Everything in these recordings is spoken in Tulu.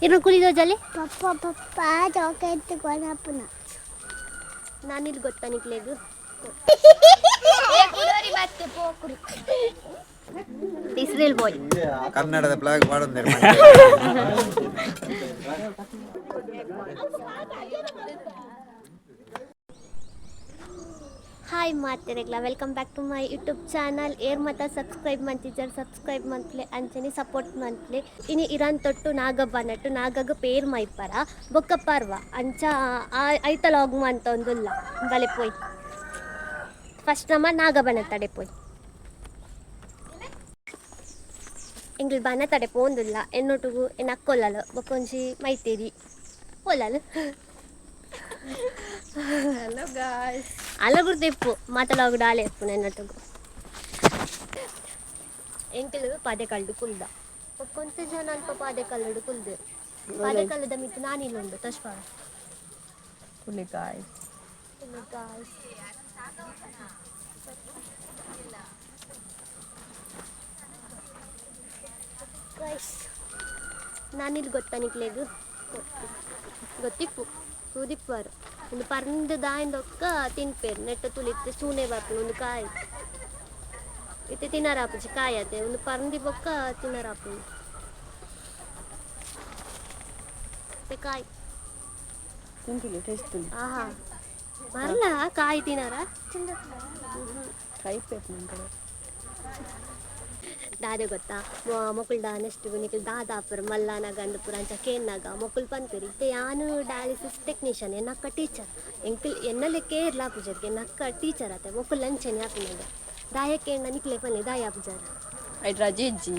ಇನ್ನು ಕುಲಿ ತೋಜಾಲೆ. ಪಪ್ಪ ಪಪ್ಪ ಚಾಕ್ಲೇಟ್ ಕೊನಪ್ಪನ. ನಾನಿಲ್ಲಿ ಗೊತ್ತಾ ನಿಕ್ಲೆಗ್? Israel boy. ಕನ್ನಡದ ಫ್ಲಾಗ್ ಮಾಡೋದು. ಹಾಯ್ ಮಾತೆರೆಗ್ಲ, welcome back to my YouTube channel. ಏರ್ ಮತ ಸಬ್ಸ್ಕ್ರೈಬ್ ಮಂತಿದ್ದಾರೆ, ಸಬ್ಸ್ಕ್ರೈಬ್ ಮಂತ್ಲೆ, ಅಂಚನೆ ಸಪೋರ್ಟ್ ಮಂತ್ಲೆ. ಇನಿ ಇರಾನ್ ತೊಟ್ಟು ನಾಗಬ್ಬ ನಟ್ಟು ನಾಗಗ ಪೇರ್ ಮೈಪರ ಬೊಕ್ಕ ಪರ್ವ ಅಂಚ ಐತ ಲಾಗ್ ಅಂತ ಒಂದುಲ್ಲ. ಬಲೆ ಪೋಯ್, ಫಸ್ಟ್ ನಮ್ಮ ನಾಗಬನ ತಡೆ ಪೋಯ್. ಎಂಗ್ಲು ಬನ ತಡೆ ಪೋಂದುಲ್ಲ. ಎನ್ನೊಟ್ಟುಗು ಎನ್ನ ಅಕ್ಕೊಲ್ಲಲು ಬೊಕ್ಕೊಂಜಿ ಮೈತೇರಿ ಪೋಲಲು. Hello guys. ಅಲ್ಲ ಗುರ್ತಿಪ್ಪು ಮಾತಲಾಗು ಡಾಲೆ ಇಪ್ಪು ನನ್ನೊಟ್ಟುಗು. ಎಂಕಲು ಪಾದೆ ಕಲ್ಡು ಕುಲ್ದ ಬೊಕ್ಕೊಂತ ಜನ ಅಲ್ಪ ಪಾದೆ ಕಲ್ಲುಡು ಕುಲ್ದು. ಪಾದೆ ಕಲ್ಲುದ ಮಿತ್ತು ನಾನಿಲ್ಲುಂಡು ತಶ್ಪಾರ. ಹುಲಿ ಗಾಯ್ಸ್. ಗೈಸ್, ನಾನಿಲ್ಲಿ ಗೊತ್ತಾ ನಿಕ್ಲೆಗ್? ಗೊತ್ತಿಪ್ಪು ತೂದಿಪ್ಪರು. ಒಂದು ಪರ್ಂದ್ ದಾಯಿಂದೊಕ್ಕ ತಿನ್ಪೇರು. ನೆಟ್ಟ ತುಳಿತ್ತೆ ಸೂನೆ ಬರ್ಪುಂಡು. ಒಂದು ಕಾಯಿ ಇತ್ತೆ ತಿನ್ನರಾಪುಜಿ. ಕಾಯಿ ಅತ್ತೆ, ಒಂದು ಪರ್ಂದಿ ಬೊಕ್ಕ ತಿನ್ನರಾಪುಂಡು. ಮತ್ತೆ ಕಾಯಿ ತಿಂತಿಲ್ಲ, ಟೇಸ್ಟ್. ಆಹಾ, ಮರಲ ಕಾಯಿ ತಿನ್ನರ. ಕೈಪೆ ನನ್ನ. ದಾದೆ ಗೊತ್ತಾ, ಮೊಕುಲ್ ನೆಕ್ಸ್ಟ್ ನಿಕುಲ್ ದಾದ ಆಪುರ ಮಲ್ಲಾನಾಗ ಅಂದ್ ಪುರ ಅಂಚ ಕೇನ್ನಾಗ ಮೊಕುಲ್ ಪನ್ಪೆರ್, ಇತ್ತೆ ಯಾನು ಡಯಾಲಿಸಿಸ್ ಟೆಕ್ನಿಷಿಯನ್, ಎನ್ನ ಅಕ್ಕ ಟೀಚರ್. ಎಂಕಲ್ ಎನ್ನ ಲೆಕ್ಕ ಏರ್ಲ ಆಪುಜೆರ್ಗೆ. ಎನ್ನ ಅಕ್ಕ ಟೀಚರ್ ಆತೆ. ಮೊಕುಲ್ ಅಂಚೆನೆ ಆಪಿನಗ ದಾಯ ಕೇಂಡ ನಿಕ್ಲೆ ಪನ್ಲೆ, ದಾಯ ಆಪುಜಾರ? ಐಟ್ ರಜೆ ಇಜ್ಜಿ.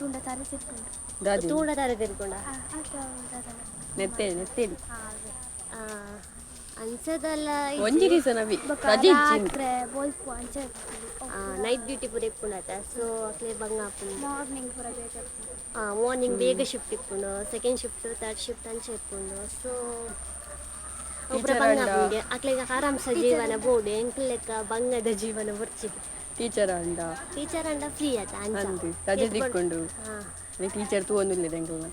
ತುಂಡ ತರ ತಿರ್ಕೊಂಡು. ದಾದಿ? ತೂಡ ದಾರ ತಿರ್ಕೊಂಡ. ನೆತ್ತೇಳಿ ನೆತ್ತೇಳಿ. ಅಂಚದಲ್ಲ. ಒಂಜಿ ರೀಸನ್ ಅವಿ ರಜೆ ಇಜ್ಜಿ. ರಾತ್ರೆ ಬೋಲ್ಪು ಅಂಚೆ. ನೈಟ್ ಡ್ಯೂಟಿ ಪೂರ ಇಪ್ಪುಂಡತ, ಸೊ ಅಕ್ಲೆ ಬಂಗ ಆಪುಂಡು. ಮಾರ್ನಿಂಗ್ ಪೂರ ಬೇಗ. ಮಾರ್ನಿಂಗ್ ಬೇಗ ಶಿಫ್ಟ್ ಇಪ್ಪುಂಡು. ಸೆಕೆಂಡ್ ಶಿಫ್ಟ್, ತರ್ಡ್ ಶಿಫ್ಟ್ ಅಂಚ ಇಪ್ಪುಂಡು. ಸೊ ಒಬ್ಬರ Teacher ಬಂಗ ಅಂಡ. ಆಪುಂಡು. ಅಕ್ಲೆಗ್ ಆರಾಮ್ಸ ಜೀವನ ಬೋಡು. ಎಂಕ್ಲ ಲೆಕ್ಕ ಬಂಗದ ಜೀವನ ಬೊರ್ಚಿಗೆ. ಟೀಚರ್ ಅಂಡ. ಟೀಚರ್ ಅಂಡ ಫ್ರೀ ಆತ ಅಂಚ. ಅಂದ್ ರಜೆ ತಿಕ್ಕೊಂಡು. ಹಾ. ಟೀಚರ್ ತೂವೊಂದುಲ್ಲೆರ್ ಎಂಕಲ್ನ.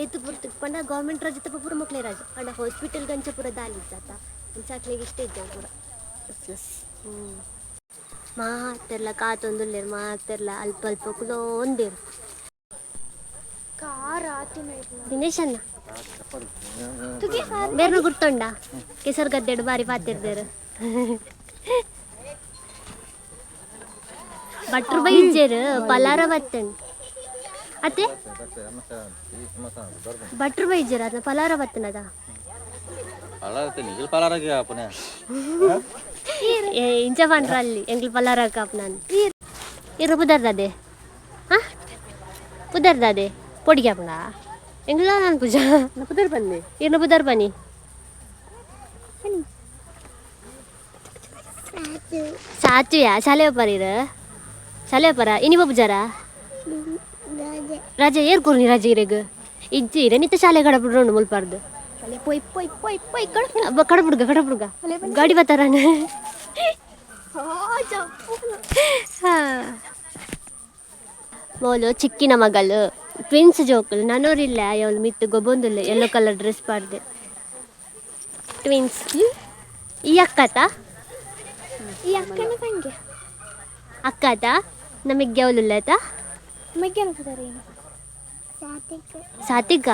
ಏತು ಪುರ್ತು ಪಂಡ ಗೌರ್ಮೆಂಟ್ ರಜೆ ತಪ್ಪ ಪೂರ ಮಕ್ಳೆ ರಜೆ. ಪಂಡ ಹಾಸ್ಪಿಟಲ್ ಗಂಚ ಪೂರ ದಾಲಿ ಇದ್ದಾತ. ಅಂಚ ಅಕ್ಲೆಗ್ ಇಷ್ಟ ಇದ್ದ ಪೂರ. Yes yes. ಮಾತೆರ್ಲ ಕಾತೊಂದುಲ್ಲೆರ್. ಮಾತೆರ್ಲ ಅಲ್ಪ ಅಲ್ಪ ಕುಲೋಂದೇರು. ಕಾರ್ ಆತಿನ. ದಿನೇಶ್ ಅಣ್ಣ ಬೇರ್ನ ಗುರ್ತೊಂಡ? ಕೆಸರು ಗದ್ದೆಡು ಬಾರಿ ಪಾತಿರ್ದೇರು. ಭಟ್ರು ಬೈಜೇರು ಪಲಾರ ಬತ್ತನ್ ಅತ್ತೆ. ಭಟ್ರು ಬೈಜೇರು ಅದನ್ನ ಪಲಾರ ಬತ್ತನದ. ನಿಖಿಲ್ ಪಲಾರಗೆ ಪುನಃ. ಏ ಇಂಚ ಪಂಡ್ರ ಅಲ್ಲಿ ಎಂಕ್ಲು ಪಲಾರ ಕಾಪ್ ನಾನು. ಇರು ಪುದರ್ದಾದೆ? ಹಾ, ಪುದರ್ದಾದೆ? ಪೊಡಿಗೆ ಆಪುಂಡ ಎಂಗ್ಲ ನಾನು ಪೂಜಾ. ಪುದರ್ ಬಂದೆ. ಇರ್ನ ಪುದರ್ ಬನ್ನಿ. ಸಾಚುಯಾ? ಶಾಲೆ ಪರ ಇರು, ಶಾಲೆ ಪರ. ಇನಿ ಪೂಜಾರ ರಜೆ ಏರ್ ಕೊರ್ನಿ? ರಜೆ ಇರೆಗ್ ಇಜ್ಜಿ. ಇರೆ ನಿತ್ತ ಶಾಲೆ ಕಡಪುಡ್ರೋಂಡು ಮುಲ್ಪಾರ್ದು. ಪೊಯ್ ಪೊಯ್ ಪೊಯ್ ಪೊಯ್ ಕಡ. ಕಡಪುಡ್ಗ ಕಡಪುಡ್ಗ, ಗಾಡಿ ಬತ್ತಾರನ. ಹಾ, ಮೋಲು ಚಿಕ್ಕಿನ ಮಗಲು, ಟ್ವಿನ್ಸ್ ಜೋಕುಲು. ನನೋರಿಲ್ಲ ಅವಳು ಮಿತ್ತು ಗೊಬ್ಬೊಂದುಲ್ಲ. ಯೆಲ್ಲೋ ಕಲರ್ ಡ್ರೆಸ್ ಪಾಡ್ದೆ ಟ್ವಿನ್ಸ್. ಈ ಅಕ್ಕತ? ಈ ಅಕ್ಕನ ತಂಗಿ. ಅಕ್ಕತ? ನಮಗೆ ಅವಳುಲ್ಲತ. ಮಗ್ಗನ ಪುದರೇನು? ಸಾತಿಕ್. ಸಾತಿಕ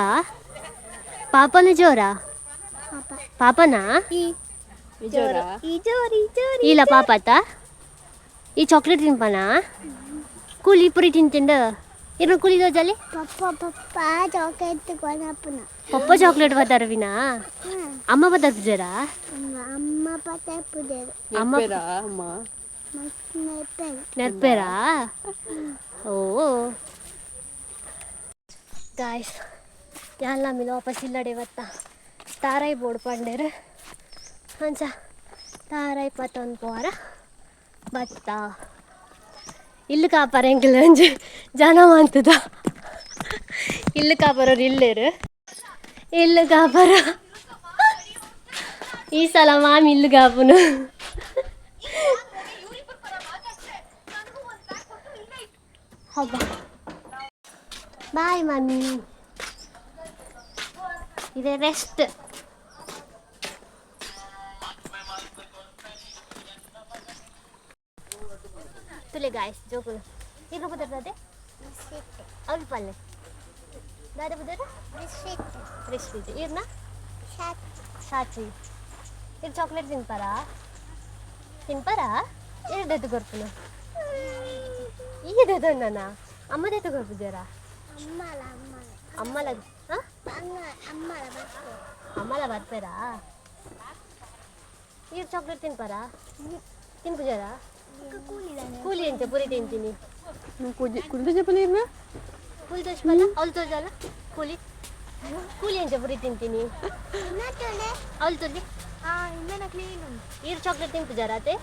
ಪಾಪನ ಜೋರ? ಪಾಪ. ಪಾಪನಾ? ಈ ಜೋರ. ಈ ಜೋರ್ ಈ ಜೋರ್. ಇಲ್ಲ ಪಾಪತ. ಈ ಚಾಕ್ಲೇಟ್ ತಿನ್ಪನಾ? ಕೂಲಿ ಪುರಿ ತಿಂತಿಂಡ. ಇನ್ನು ಕೂಲಿ ದೋಜಾಲೆ. ಪಪ್ಪ ಪಪ್ಪ ಚಾಕ್ಲೇಟ್ ಕೊನಪ್ಪನ. ಪಪ್ಪ ಚಾಕ್ಲೇಟ್ ಬತ್ತಾರವಿನಾ? ಅಮ್ಮ ಬತ್ತಾರ? ಅಮ್ಮ ಪತ್ತ ಪುದರ್. ಅಮ್ಮ. ನೆಪ್ಪೆರಾ ಅಮ್ಮ? ಮತ್ತೆ. ನೆರ್ಪೇರಾ? ಓ ಗಾಯ್ಸ್, ಯಾಲ್ಲ ಮೇಲೆ ವಾಪಸ್ ಇಲ್ಲಡೆ ಬತ್ತ. ತಾರಾಯಿ ಬೋರ್ಡ್ ಪಂಡೇರು. ಅಂಚ ತಾರಾಯಿ ಪತ್ತೊಂದು ಪೋರ ಬತ್ತ. ಇಲ್ಲು ಕಾಪಾರ ಎಂಕಲ್ ಒಂಜಿ ಜನ ಮಂತದ. ಇಲ್ಲು ಕಾಪಾರೋರು ಇಲ್ಲೇರು. ಇಲ್ಲು ಕಾಪಾರ. ಈ ಸಲ ಮಾಮಿ ಇಲ್ಲು ಕಾಪುನು. ಹಬ್ಬ. Boy mummy. ಇದೆ ರೆಸ್ಟ್. ತುಲೆ ಗಾಯ್ಸ್, ಜೋಕುಲು ಈಗ ಬುದರ್ದಾದೆ ಅಲ್ಪ ಅಲ್ಲೇ ದಾದ ಬುದರ್? ರೆಸ್ಟ್ ಇರ್ನ ಸಾಚಿ. ಇದು ಚಾಕ್ಲೇಟ್ ತಿನ್ಪಾರಾ? ತಿನ್ಪಾರಾ? ಎರಡೆದ್ದು ಕೊರ್ಪುನ ಈಗೆದನ್ನ ಅಮ್ಮದೆತ್ತು ಕೊರ್ಪುಜಾರ? ಅಮ್ಮಲ ಅಮ್ಮಲ. ಅಮ್ಮಲ. ಹಾಂ. ಅಮ್ಮಲ. ಅಮ್ಮಲ ಬರ್ಪೇರಾ? ಈರ್ ಚಾಕ್ಲೇಟ್ ತಿನ್ಪಾರಾ? ತಿನ್ಪುಜಾರ? ಕೂಲಿ ಎಂಚ ಪುರಿ ತಿಂತೀನಿ. ಕುಜಿ ಕುಲ್ದ ಚಪ್ಪಲಿ. ಕೂಲಿ ತೋಜ್ಪಲ್ಲ, ಅವಳು ತೋಜಲ್ಲ. ಕೂಲಿ ಕೂಲಿ ಎಂಚ ಪುರಿ ತಿಂತೀನಿ. ಅವಳು ತೋಜಿ. ಈರ್ ಚಾಕ್ಲೇಟ್ ತಿನ್ಪುಜಾರ ಅತೆ?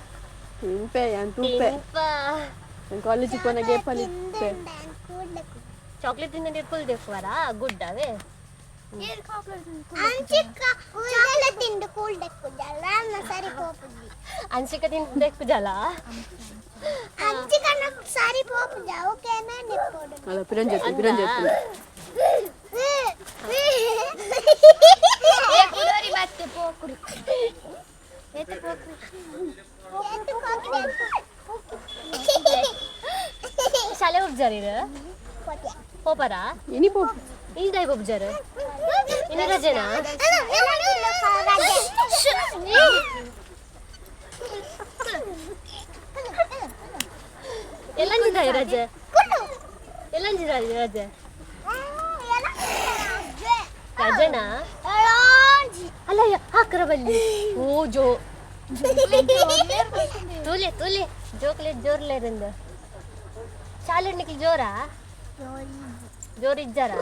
ತಿನ್ಪೆ ಯಾನ್ ತೂಪೆ. ತಿನ್ಪ. ಕಾಲೇಜಿಗೆ ಪೋನಾಗ ಏಪಲ್ಲಿ. ಚಾಕ್ಲೇಟ್ ತಿಂದ ನೀರು ಕುಲ್ ದೇಫುವರಾ? ಗುಡ್ ಅವೇ. ತಿಂದು ಕೂಲ್ ಡೆಕ್ಕುದಲ್ಲ, ಸರಿ ಪೋಪುಜಿ. ಅನ್ಸಿಕ ತಿಂದ ಜಲ. ಅಂಚಿಕನ ಸರಿ ಪೋಪುಜ, ಓಕೆನಾ? ನಿಪ್ಪೋಡು. ಅಲ್ಲ, ಪಿರಂಜಿ ಪಿರಂಜಿ. ಮತ್ತೆ ಪೋಕುರಿ. ಏತ್ ಪೋಕ್ರಿ? ಶಾಲೆ ಹೋಗ್ಜಾರ? ಇದು ಪೋಪರಾ? ಇನಿ ಪೋ. ಇಂದಾಯ್ ಹೋಗ್ಜಾರ? ಇನ್ನು ರಜೆನಾ? ಎಲ್ಲ ನಿಂದಾಯ್ ರಜೆ? ಎಲ್ಲ ನಿಂದಾಯ್ ರಜೆ? ರಜೆನಾ? ಅಲ್ಲ, ಹಾಕ್ರ ಬಲ್ಲಿ. ಓ ಜೋ, ತೂಲೆ ತೂಲೆ, ಜೋಕ್ಲೆ ಜೋರ್ಲೇರಿಂದ. ಶಾಲೆ ನಿಕ್ಲಿ ಜೋರಾ? ಜೋರ್ ಇಜ್ಜಾರ?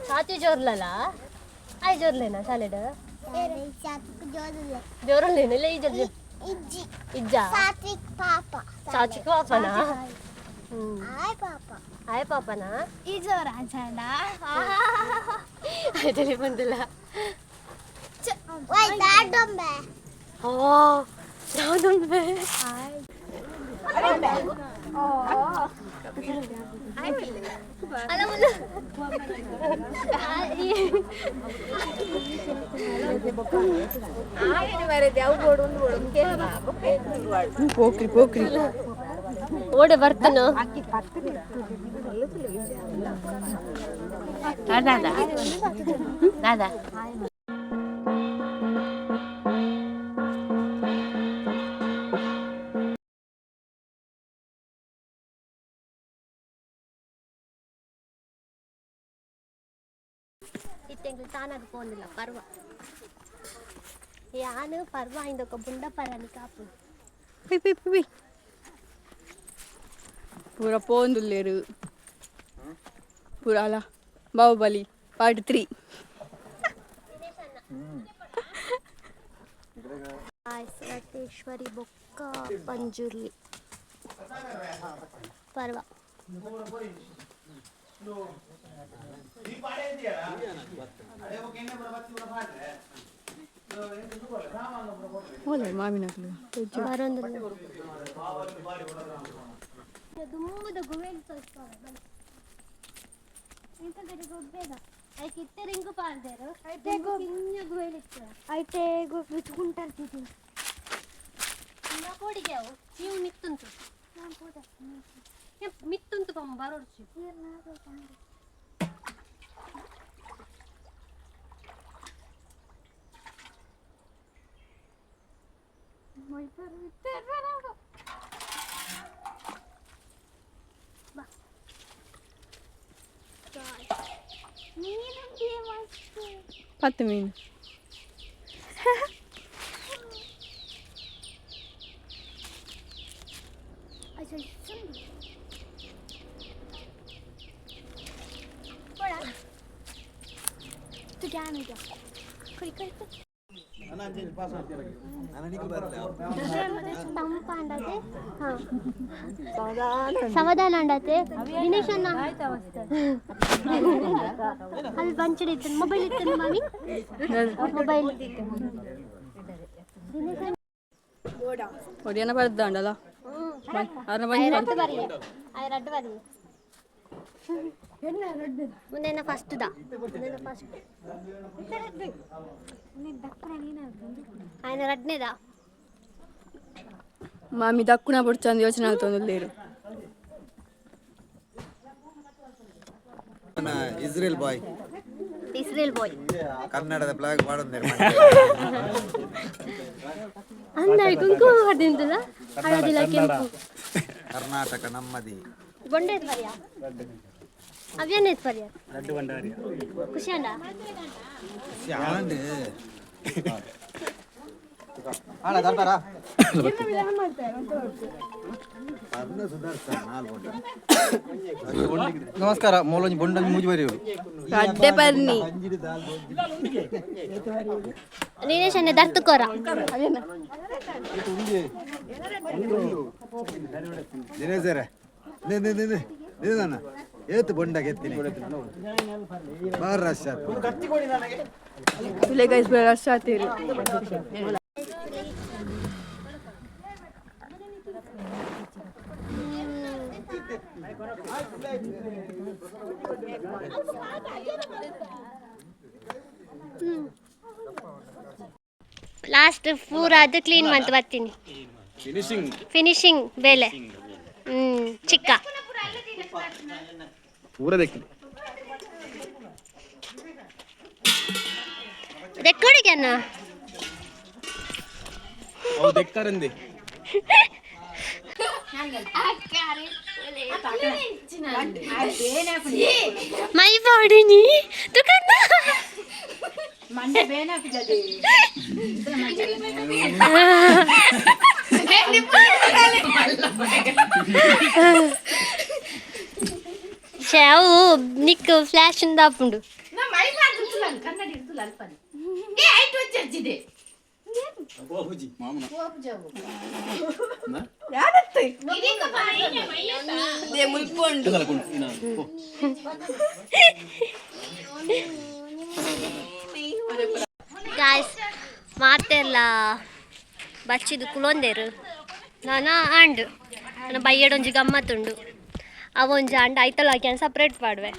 ಸಾತಿ ಜೋರ್ಲಲ್ಲ. ಆಯ್, ಜೋರ್ಲೇನಾ ಶಾಲೆಡ್? ಜೋರಲ್ಲೇನ? ಇಲ್ಲ, ಈ ಜೋರ್ ಇಜ್ಜಾ? ಸಾತ್ವಿಕ್ ಪಾಪ. ಸಾಚಿಕ್ ಪಾಪನಾ? ಹ್ಮ್. ಆಯ್ ಪಾಪ. ಆಯ್ ಪಾಪನಾ? ಈ ಜೋರ ಚಂಡ. ಆಯ್ತಲ್ಲಿ ಬಂದಿಲ್ಲ. ವೈ ದಾಡೊಂಬೆ. ಓ, ಯಾವ್ದೊಂದು? ಅಲ್ಲ ಮುಲ್ಲ. ಪೋಕ್ರಿ ಪೋಕ್ರಿ. ಓಡೆ ಬರ್ತಾನ. ದಾದಾ ದಾದಾ. ಇತ್ತೆಂಗ್ಲು ತಾನಾಗ ಪೋಂದಿಲ್ಲ ಪರ್ವ. ಯಾನು ಪರ್ವ ಇಂದೊಕ ಬುಂಡ ಪರನಿ ಕಾಪು. ಪಿ ಪಿ ಪಿ ಪೂರ ಪೋಂದುಲ್ಲೇರು ಪೂರ. ಅಲ್ಲ, ಬಾಹುಬಲಿ ಪಾರ್ಟ್ 3. ರಥೇಶ್ವರಿ ಬೊಕ್ಕ ಪಂಜುರ್ಲಿ ಪರ್ವ. ಓಲೆ ಮಾವಿನಕ್ಲು. ಬರೊಂದು ದುಂಬುದ ಗುವೆಲ್ ತೋರಿಸ್ತಾರೆ. ಬನ್ನಿ. ಐಕ್ ಇತ್ತೆ ರಿಂಗು ಪಾಡ್ದೇರು. ಕಿಂಜ ಗುವೆಲ್ ಇತ್ತು. అయితే గుచ్చుకుంటారు. ನಾ ಕೋಡಿಗೆ ಅವು ನೀವು ಮಿತ್ತುಂಟು ಮಿತ್ತುಂಟು ಪಮ್ಮ ಬರೋಡ್ಚಿ. 10 ಮೀನು. ತಂಪಾಂಡತೆ. ಹಾಂ, ಸಮಾಧಾನ ಅಂಡತೆ. ದಿನೇಶ್ ಅಣ್ಣ ಅಲ್ಲಿ ಬಂಚಡಿ ಇತ್ತು. ಮೊಬೈಲ್ ಇತ್ತು ಮಾಮಿ, ಮೊಬೈಲ್. ದಿನೇಶ್. ಒಡಿಯನ ಬರ್ದಾಂಡಲ್ಲ. ಹ್ಞೂ. ಅರ್ನ ಬಂಜಿ ರಡ್ಡ್ ಬರಿಯ ಆಯ್ ರಡ್ಡ್ ಬರಿಯ ಮುಂದೆನ ಫಸ್ಟ್ ದಾ ಮುಂದೆನ ಫಸ್ಟ್ ఆయన ರಡ್ನೇದ. ಮಾಮಿ ದಕ್ಕುನ ಬೊಡ್ಚಂದು ಯೋಚನೆ ಆಲ್ತೊಂದುಲ್ಲೇರು. Israel boy. Israel boy. ಕನ್ನಡದ ಫ್ಲಾಗ್ ಪಾಡೊಂದೇರು. ಅಂದ ಕುಂಕುಮ ಹೊಡೆದಿಂತಲ್ಲ ಹಳದಿಲ್ಲ ಕೆಂಪು. ಕರ್ನಾಟಕ ನಮ್ಮದಿ. ಬೊಂಡೇತ್ ಬರ್ಯಾ ಅವ್ಯನೇತ್ ಬರ್ಯಾ ಖುಷಿ ಅಂಡ. ಆಂಡ್ ನಮಸ್ಕಾರ ಮೂಲೊಂಜಿ ಬೊಂಡೊಂಜಿ ಮೂಜಿ ಬರಿಯೋಡು. ರಡ್ಡೆ ಪರ್ನಿ. ನೀನೇ ಶನೆ ದರ್ತುಕೋರ. ದಿನೇಶರೇ ನೇ ನೇ ನೇ ನೇ ನೇನ ಏತು ಬೊಂಡ ಕೆತ್ತಿನಿ ಬಾರ್ ರಶ್. ತುಲೆ ಗೈಸ್ ಪೂರ ರಶ್ ಆತೇರು. ಲಾಸ್ಟ್ ಪೂರ ಅದು ಕ್ಲೀನ್ ಮಂತ್ ಬರ್ತೀನಿ. ಫಿನಿಶಿಂಗ್. ಫಿನಿಶಿಂಗ್ ಬೇಲೆ ಚಿಕ್ಕ. ಪೂರ ದಕ್ಕಿದೆ. ರೆಕಾರ್ಡಿಗೆ ಅನ್ನ. ಅವು ದೆಕ್ಕರಂದೆ. ಮೈ ಬಾಡಿನಿ ದುಕಾನ. ಅವು ನಿಕ್ ಫ್ಲಾಶ್ ದಾಪುಂಡು. ಗಾಯ್ಸ್ ಮಾತೆಲ್ಲ ಬಚ್ಚಿದು ಕುಲೊಂದೇರು ನಾನ ಆಂಡ್ ನನ್ನ ಬೈಯಡೊಂಜಿ ಗಮ್ಮತ್ತುಂಡು. ಅವೊಂಜಿ ಅಂಡ ಐತಲ ಹಾಕಿ ಸಪ್ರೇಟ್ ಪಾಡುವೆ.